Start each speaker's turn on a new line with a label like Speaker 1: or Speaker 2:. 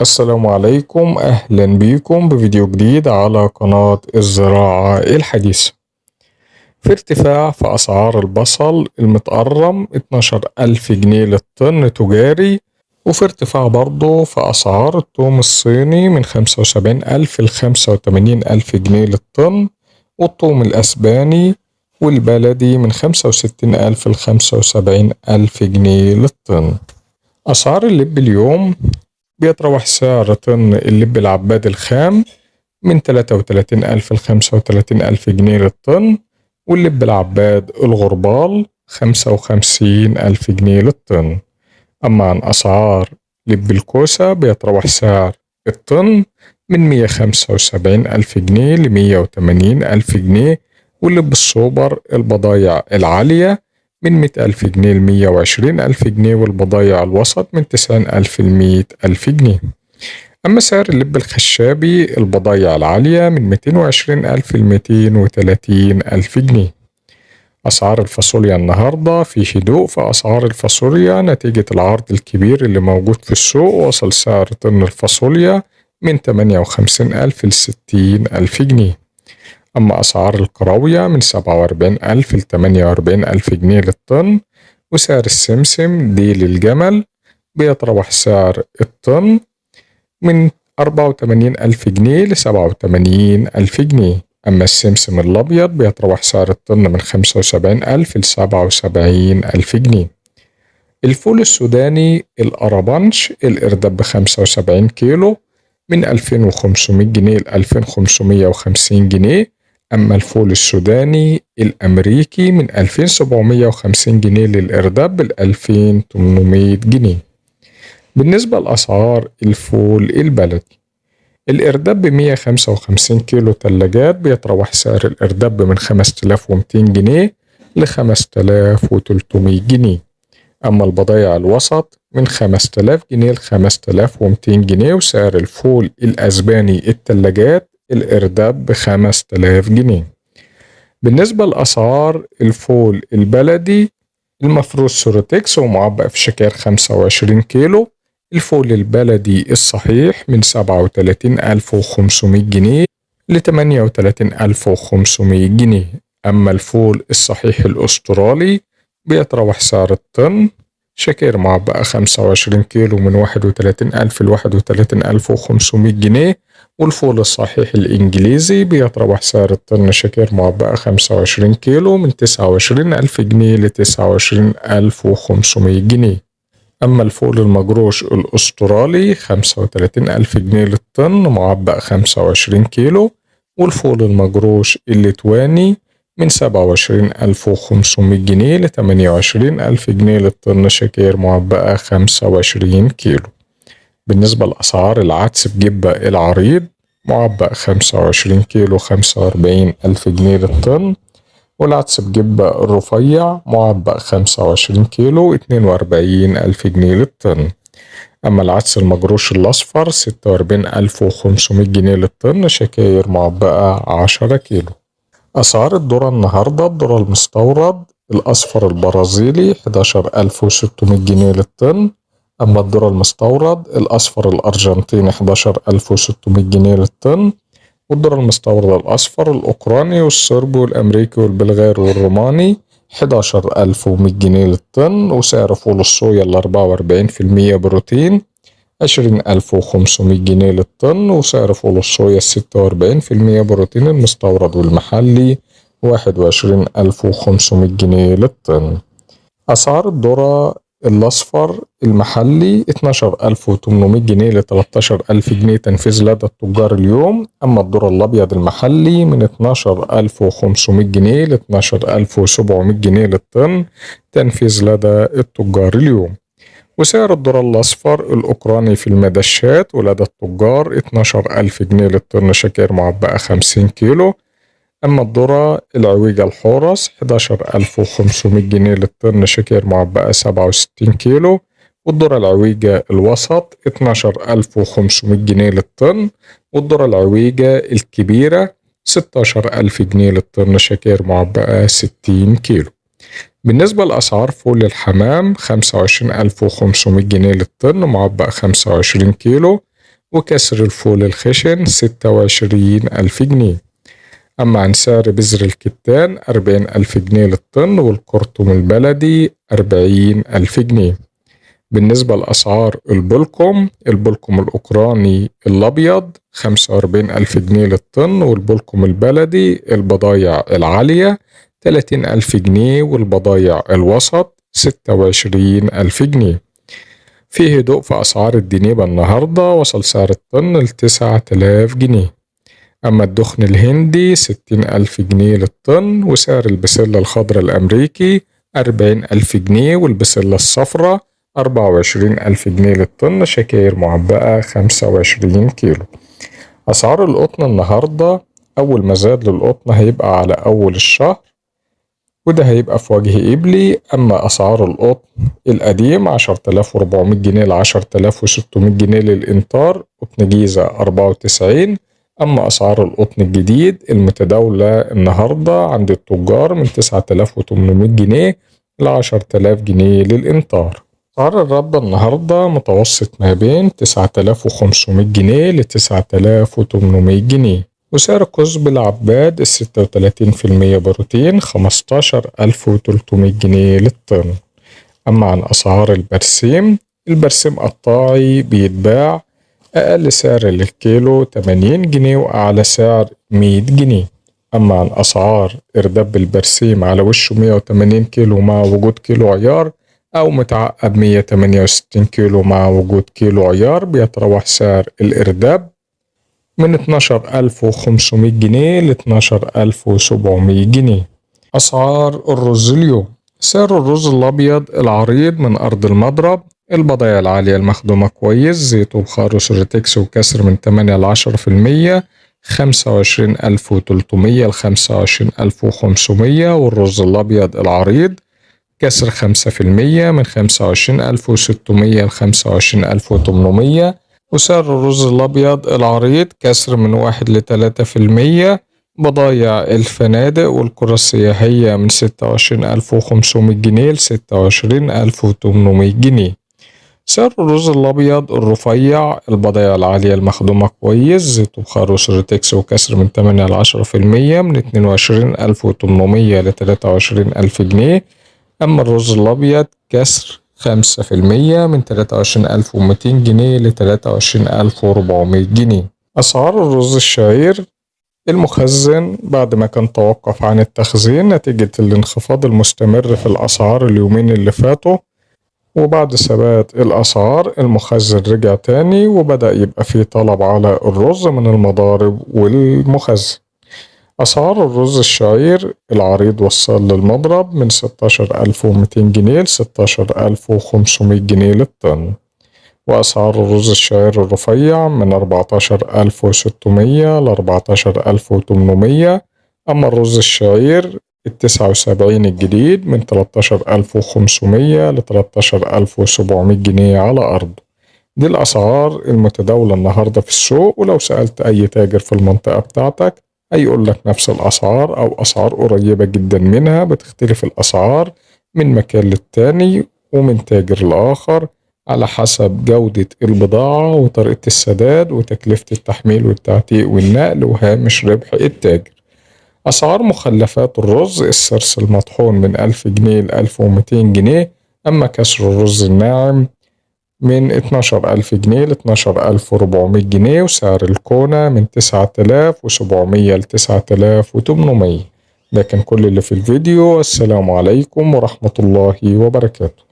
Speaker 1: السلام عليكم، أهلا بيكم بفيديو جديد على قناة الزراعة الحديثة. في ارتفاع في أسعار البصل المتقرم 12,000 جنيه للطن تجاري، وفي ارتفاع برضه في أسعار الثوم الصيني من 75,000 ل85,000 جنيه للطن، والثوم الأسباني والبلدي من 65,000 ل75,000 جنيه للطن. أسعار اللب اليوم بيتراوح سعر طن اللب العباد الخام من 33,000 ل35,000 جنيه للطن، واللب العباد الغربال 55,000 جنيه للطن. أما عن أسعار لب الكوسة بيتراوح سعر الطن من 175,000 جنيه ل180,000 جنيه، واللب السوبر البضايع العالية من 100,000 جنيه ل120,000 جنيه، والبضايع الوسط من 90,000 ل100,000 جنيه. أما سعر اللب الخشابي البضايع العالية من 220,000 ل230,000 جنيه. أسعار الفاصوليا النهاردة في هدوء في أسعار الفاصوليا نتيجة العرض الكبير اللي موجود في السوق. وصل سعر طن الفاصوليا من 58,000 ل60,000 جنيه. أما أسعار الكراوية من 47,000 ل48,000 جنيه للطن. وسعر السمسم ديل الجمل بيتراوح سعر الطن من 84,000 جنيه ل87,000 جنيه. أما السمسم الأبيض بيتراوح سعر الطن من 75,000 ل77,000 جنيه. الفول السوداني الأرابنش الإرداب ب75 كيلو من 2500 جنيه ل2550 جنيه. أما الفول السوداني الأمريكي من 2750 جنيه للإرداب ل2800 جنيه. بالنسبة لأسعار الفول البلدي، الإرداب ب155 كيلو تلاجات بيتراوح سعر الإرداب من 5200 جنيه ل5300 جنيه. أما البضايع الوسط من 5000 جنيه ل5200 جنيه. وسعر الفول الأسباني التلاجات الإرداب ب5000 جنيه. بالنسبة لأسعار الفول البلدي المفروش سورتكس ومعبأ في شكاير 25 كيلو، الفول البلدي الصحيح من 37,500 جنيه ل38,500 جنيه. أما الفول الصحيح الأسترالي بيتراوح سعر الطن شكاير معبأة 25 كيلو من 31,000 ل31,500 جنيه. والفول الصحيح الإنجليزي بيتراوح سعر الطن شكاير معبأة 25 كيلو من 29,000 جنيه ل29,500 جنيه. أما الفول المجروش الأسترالي 35,000 جنيه للطن معبأ 25 كيلو. والفول المجروش الليتواني من 27,500 جنيه ل28,000 جنيه للطن شكاير معبأة 25 كيلو. بالنسبة لأسعار العدس بجبة العريض معبأ 25 كيلو 45,000 جنيه للطن، والعدس بجبة الرفيع معبأ 25 كيلو 42,000 جنيه للطن. أما العدس المجروش الأصفر 46,500 جنيه للطن شكاير معبأة 10 كيلو. أسعار الذرة النهاردة، الذرة المستورد الأصفر البرازيلي 11,600 جنيه للطن. أما الذرة المستورد الأصفر الأرجنتيني 11,600 جنيه للطن. والذرة المستوردة الأصفر الأوكراني والصربي والأمريكي والبلغاري والروماني 11,100 جنيه للطن. وسعر فول الصويا 44% بروتين 20,500 جنيه للطن. وسعر فول الصويا 46% بروتين المستورد والمحلي 21,500 جنيه للطن. أسعار الذرة الأصفر المحلي 12,800 جنيه ل13,000 جنيه تنفيذ لدى التجار اليوم. أما الذرة الأبيض المحلي من 12,500 جنيه ل12,700 جنيه للطن تنفيذ لدى التجار اليوم. وسعر الذرة الأصفر الأوكراني في المدشات ولدى التجار 12,000 جنيه للطن شكاير معبأة 50 كيلو. أما الذرة العويجة الحورس 11,500 جنيه للطن شكاير معبأة 67 كيلو. والذرة العويجة الوسط 12,500 جنيه للطن. والذرة العويجة الكبيرة 16,000 جنيه للطن شكاير معبأة 60 كيلو. بالنسبة لأسعار فول الحمام 25,500 جنيه للطن معبأ 25 كيلو. وكسر الفول الخشن 26,000 جنيه. أما عن سعر بذر الكتان 40,000 جنيه للطن، والقرطم البلدي 40,000 جنيه. بالنسبة لأسعار البلكم، البلكم الأوكراني الأبيض 45,000 جنيه للطن، والبلكم البلدي البضايع العالية 30,000 جنيه، والبضايع الوسط 26,000 جنيه. في هدوء في أسعار الدنيبة النهاردة، وصل سعر الطن ل9000 جنيه. أما الدخن الهندي 60,000 جنيه للطن، وسعر البسلة الخضراء الأمريكي 40,000 جنيه، والبسلة الصفراء 24,000 جنيه للطن، شكاير معبأة 25 كيلو. أسعار القطن النهاردة، أول مزاد للقطن هيبقى على أول الشهر، وده هيبقى في وجه قبلي. أما أسعار القطن القديم 10,400 جنيه ل 10,600 جنيه للإنطار، قطن جيزة 94. أما أسعار القطن الجديد المتداولة النهاردة عند التجار من 9,800 جنيه ل 10,000 جنيه للإنطار. أسعار الردة النهاردة متوسط ما بين 9,500 جنيه ل 9,800 جنيه. وسعر كزب العباد 36% بروتين 15,300 جنيه للطن. أما عن أسعار البرسيم، البرسيم قطاعي بيتباع أقل سعر للكيلو 80 جنيه وأعلى سعر 100 جنيه. أما عن أسعار إرداب البرسيم على وشه 180 كيلو مع وجود كيلو عيار، أو متعقب 168 كيلو مع وجود كيلو عيار، بيتراوح سعر الإرداب من 12,500 جنيه ل 12,700 جنيه. أسعار الرز اليوم، سعر الرز الأبيض العريض من أرض المضرب، البضائع العالية المخدومة كويس، زيت وبخار وسوريتكس وكسر من 8 ل 10%، 25,300 ل 25,500. والرز الأبيض العريض كسر 5% من 25,600 ل 25,800. وسعر الرز الأبيض العريض كسر من 1 ل 3%. بضايع الفنادق والقرى السياحية من 26,500 جنيه ل 26,800 جنيه. سعر الرز الأبيض الرفيع البضائع العالية المخدومة كويس، زيت وبخار وسوريتكس وكسر من 8 ل 10% من 22,800 ل 23,000 جنيه. أما الرز الأبيض كسر 5% من 23,200 جنيه ل 23,400 جنيه. أسعار الرز الشعير المخزن بعد ما كان توقف عن التخزين نتيجة الانخفاض المستمر في الأسعار اليومين اللي فاتوا، وبعد ثبات الأسعار المخزن رجع تاني وبدأ يبقى فيه طلب على الرز من المضارب والمخزن. أسعار الرز الشعير العريض وصل للمضرب من 16,200 جنيه ل 16,500 جنيه للطن. وأسعار الرز الشعير الرفيع من 14,600 ل 14,800. أما الرز الشعير 79 الجديد من 13,500 ل 13,700 جنيه على أرضه. دي الأسعار المتداولة النهاردة في السوق، ولو سألت أي تاجر في المنطقة بتاعتك هيقول لك نفس الأسعار أو أسعار قريبة جدا منها. بتختلف الأسعار من مكان للتاني ومن تاجر لآخر على حسب جودة البضاعة وطريقة السداد وتكلفة التحميل والتعتيق والنقل وهامش ربح التاجر. أسعار مخلفات الرز، السرس المطحون من 1000 جنيه ل 1200 جنيه. أما كسر الرز الناعم من 12,000 جنيه ل 12,400 جنيه. وسعر الكونة من 9,700 ل 9,800. ده كان كل اللي في الفيديو. السلام عليكم ورحمة الله وبركاته.